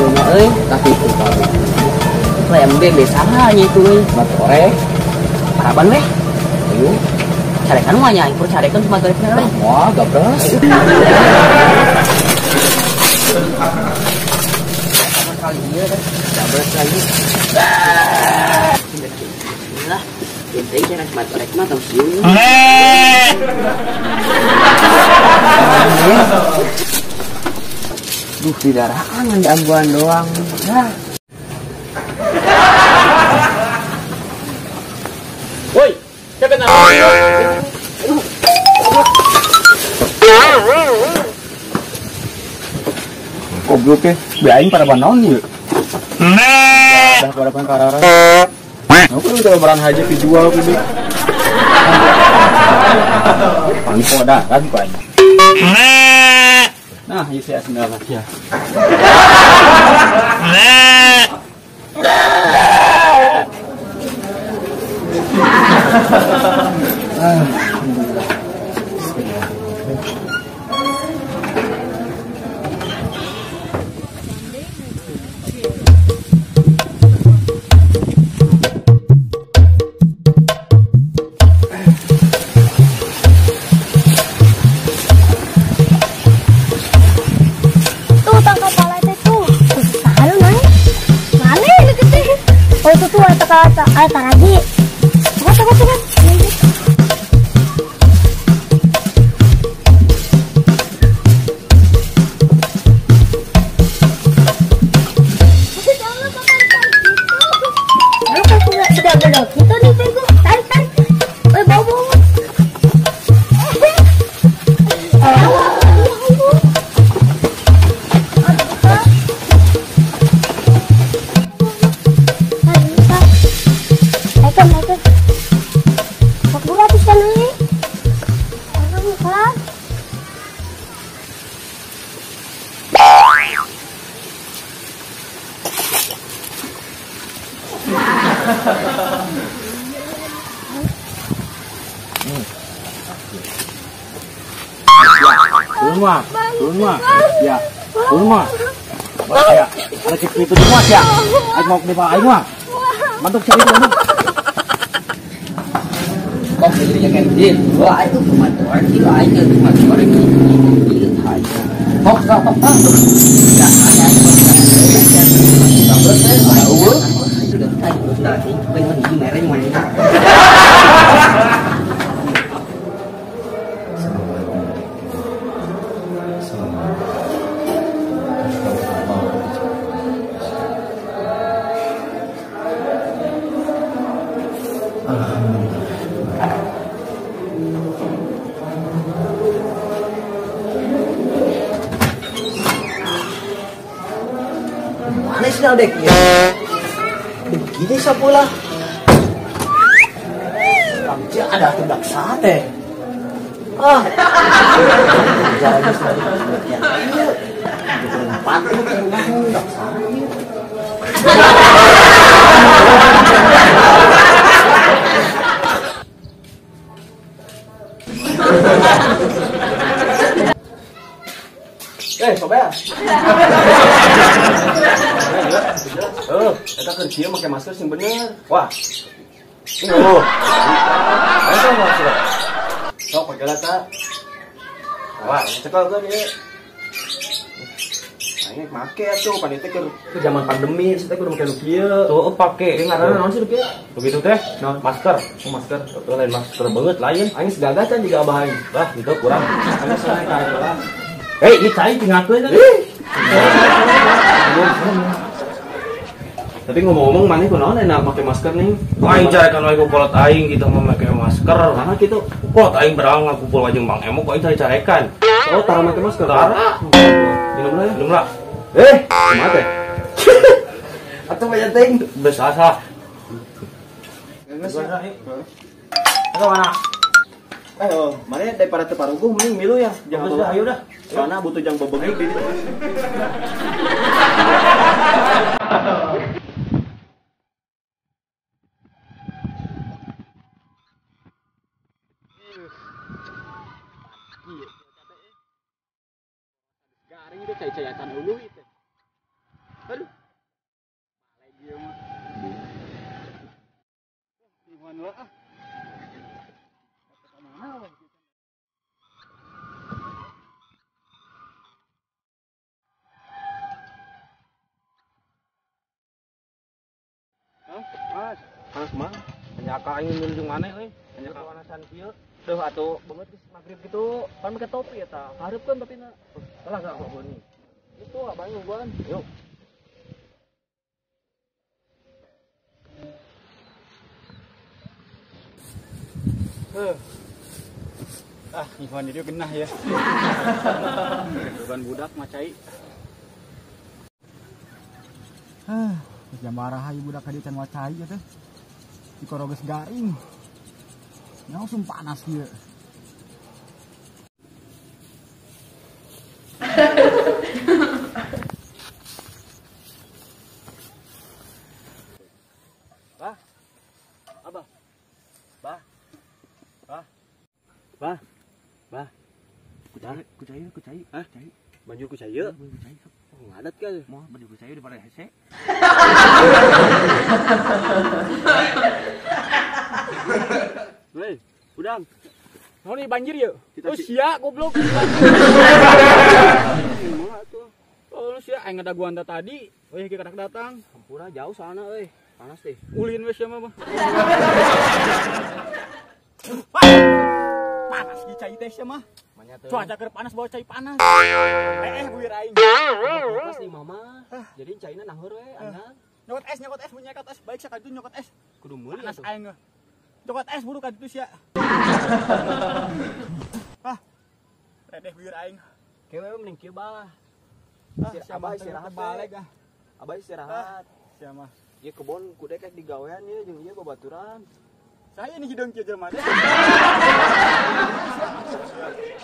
Ayeuna euy, tapi itu kali. Lah MB saha nya itu euy, motorek. Paraban weh. Ayo. Carekan mah nya, impor carekan cuma torek we. Wah, gabres. Kali ieu teh, gabres lagi. Lah, penting cara cuma torek mah tong sieun. Duh, di darahan ngan diambuan doang. Nah. Woi, siapa nama? Goblok ya, aing pada naon ieu? Dah pada pangkararan. Nah, kudu lebaran haja dijual kudu. Paling podaran ku aing. Nah, ieu saya sendal ya. Alhamdulillah. Tuh tangkap pala teh tuh. Saha nu naik? Mana deket teh? Oh itu tuh ada taraji. Cepat cepat. Gitu nih bego, tarik tarik, bau bau. Turun mah, ya, turun mah, ya, ada cek itu semua ya, aing mau ke aing mah, mantuk cari mantuk. Kok belinya kayak gini, wah itu kematuan, gila aing kematuan ini, kok kok kok, ya, Mana sih dek ya? Begini sapola. Kamci ada tundak sate. Ah. Jalan selanjutnya. Empat ke rumah tundak sate. Sobea. Eta keur kieu make masker sing bener. Wah. Oh. Ayo masker. Sok pake ta. Wah, cekel teh ieu. Aing make atuh panitia keur zaman pandemi teh kudu make nu kieu. Tuh pake ngaranna naon sih nu kieu? Begitu teh? Naon? Masker. Oh, masker. Tuh lain masker banget lain. Aing segagah can jiga abah aing. Wah, gitu kurang. Aing salah ka lah. Hei, ini cai tinggalkeun kan. Tapi ngomong-ngomong maneh kunaon enak make masker nih? Aing carekan wae ku kolot aing gitu mah make masker. Nah kitu. Kolot aing berang ngakumpul jeung Bang Emok aing cari-carekan. Oh, tara make masker. Tara. Minum lah ya. Minum lah. Kumaha teh? Atuh banyak teuing. Geus asa. Geus. Ayo mana? Oh, mana daripada teu paruguh mending milu ya. Jangan udah, ayo dah. Soalna butuh jang bebegig di ditu. Garing teh cai-caian eueuh teh. Aduh. Lagi ieu mah. Iwan lah ah. Mana weh? Hah? Mas, panas mah. Penyaka aing menuju mana euy? Penyaka panasan kieu. Duh atuh banget geus magrib gitu. Pan make topi eta. Hareupeun topina. Salah gak kok boni. Itu abang nungguan. Yuk. Ah, Ivan itu genah ya. Bukan budak macai. Hah, jam marah ieu budak ka dieu can wacai ya teh. Dikoroges garing. Langsung panas kieu. Bah. Abah. Bah. Bah. Bah. Bah. Kucai, kucai. Hah? Kucai. Banjur kucai ye. Banjur kucai. Oh, ngadat kan. Moal banjur kucai daripada hese. Hei, udang. Naon ieu banjir ye? Oh sia goblok. Kumaha tuh? Oh lu sia aing ngadaguan tadi. Euy kieu kadak datang. Hampura jauh sana euy. Panas deh. Ulin we sia mah. Panas di cai teh sia mah. Cuaca keur panas bawa cai panas. Buir aing. Pas di mama. Jadi caina naheur we anyang. Nyokot es, mun nyokot es, baik sia ka ditu nyokot es. Kudu meuli panas aing. Nyokot es buru ka ditu sia. Ah. Redeh buir aing. Kewe mending kieu bah. Abah istirahat balik ah. Abah istirahat. Sia mah. Ieu kebon kudu kayak digawean ieu jeung ieu babaturan. Saya ini hideung kieu jelema teh.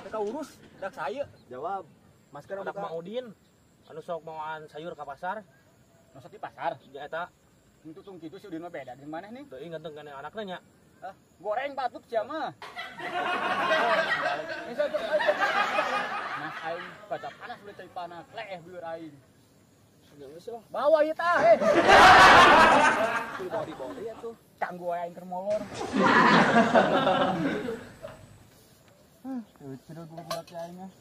Teka urus dak saya. Jawab. Masker Anak Mang Udin anu sok maoan sayur ka pasar. Masak di pasar. Ya eta. Itu tung kitu si Udin mah beda di mana nih? Teuing ganteng kana anakna nya. Ah, goreng batuk sia mah. Nah, aing baca panas udah cai panas, leeh beueur aing. Geus lah. Bawa ieu tah, heh. Kudu dibawa deui atuh. Canggu aing keur molor. Hah, kecil gua budak aing ah.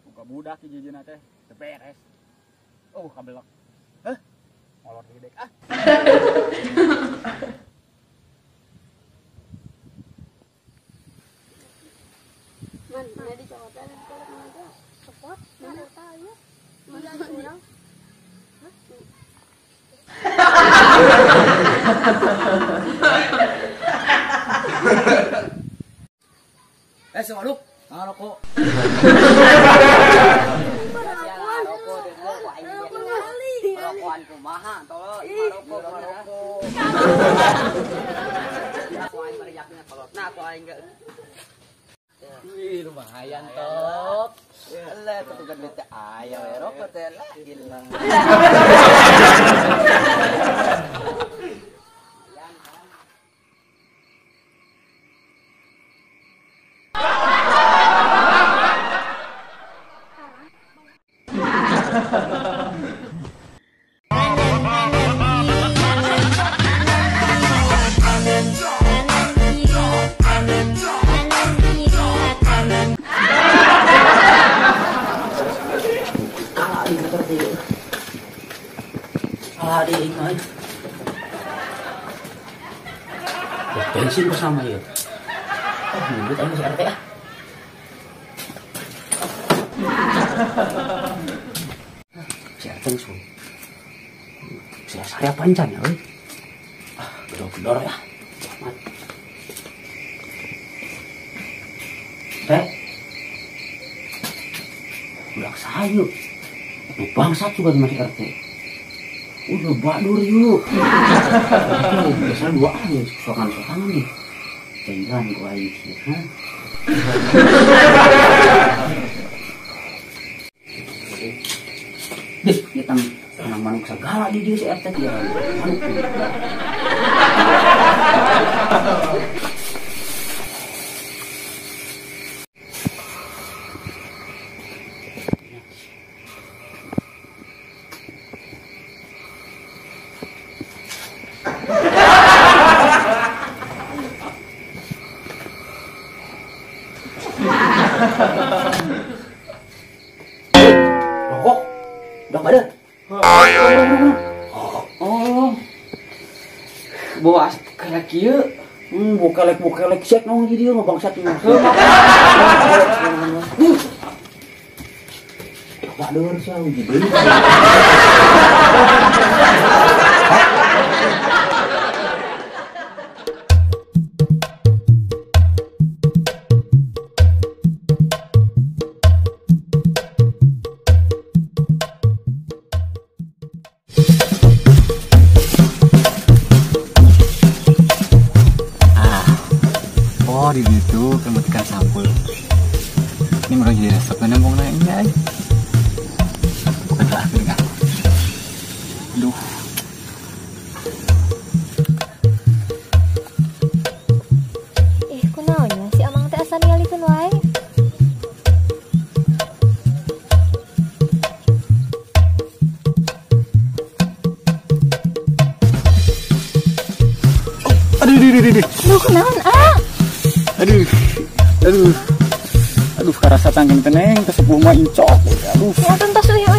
Buka budak hiji-hijina teh, teu beres. Oh, kabelek. Heh, molor deui dek ah. Man, mana di cokotan mana cokot, mana tahu ya? Mana urang? Hah? Sewaduk, ngarokok. Rokokan kumaha tolong rokok rokok. Aku aing bariakna kolotna aku aing ge. Wih, lumayan top. Lah, tutukan duit teh aya we rokok teh lah gila. Bensin bersama ya. Oh, nyebut aja si RT ah. Si RT geus. Si saya pancan ya, euy. Ah, gedor-gedor ya. Amat. Teh. Budak sayu. Bangsat juga sama si RT. Udah badur yuk. Biasanya dua aja sokan-sokanan nih. Jangan gua ini, ha? Dih, kita tanam manuk segala di dia si RT dia. Manuk. Rokok. Udah pada. Oh. Bawa kayak kieu. Bukelek cek nong di dia bangsat ini. Waduh, saya uji deui. Oh, di situ kemetikan sampul. Ini mereka jadi resep nembong naiknya. Bukan lah, enggak. Aduh. Kunaon nya si Amang teh asa ningalikeun wae. Aduh, aduh, aduh. Aduh, kunaon ah? Aduh, aduh, aduh, karasa tangking teneng, kesepuh mah incok, aduh. Ya, tuntas euy, euy.